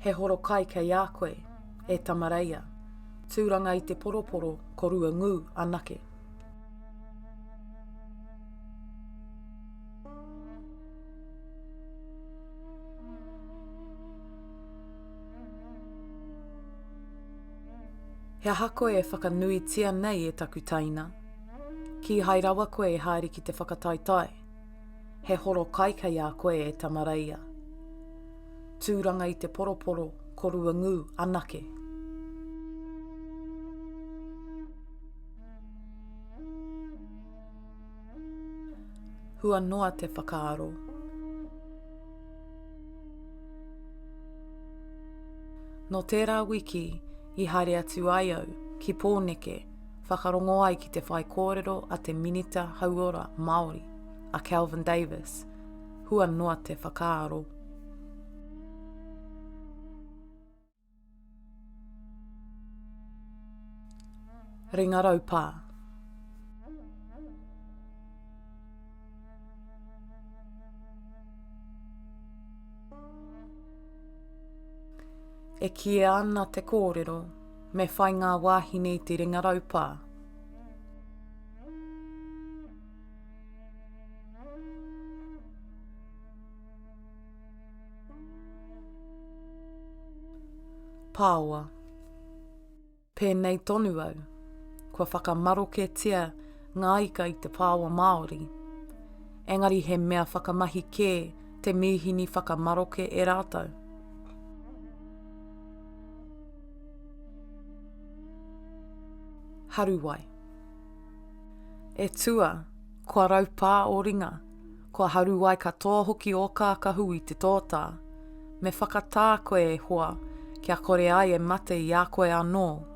He horo kai kei a koe, e Tamareia. Tūranga i te poroporo ko Ruangū anake. He aha koe e whakanuitia nei e taku teina? Kīhai rawa koe e haere ki te whakataetae. He horo kai kei a koe e Tamareia. Tūranga i te poroporo ko Ruangū anake. Hua noa te whakaaro. Nō tērā wiki i haere atu ai au ki Pōneke whakarongo ai ki te whaikōrero a te Minita Hauora Māori, a Kelvin Davis, hua noa te whakaaro. Ringa raupā. E kīia ana te kōrero, me whai ngā wāhine i te ringa raupā. Pāoa. Pēnei tonu au. Kua whakamaroketia ngā ika i te pāoa Māori. Engari he mea whakamahi kē te mīhini whakamaroke e rātou. Haruwai. E tua, kua raupā ō ringa. Kua haruai katoa hoki ō kākahu i te tōtā. Me whakatā koe e hoa, kia kore ai e mate i a koe anō.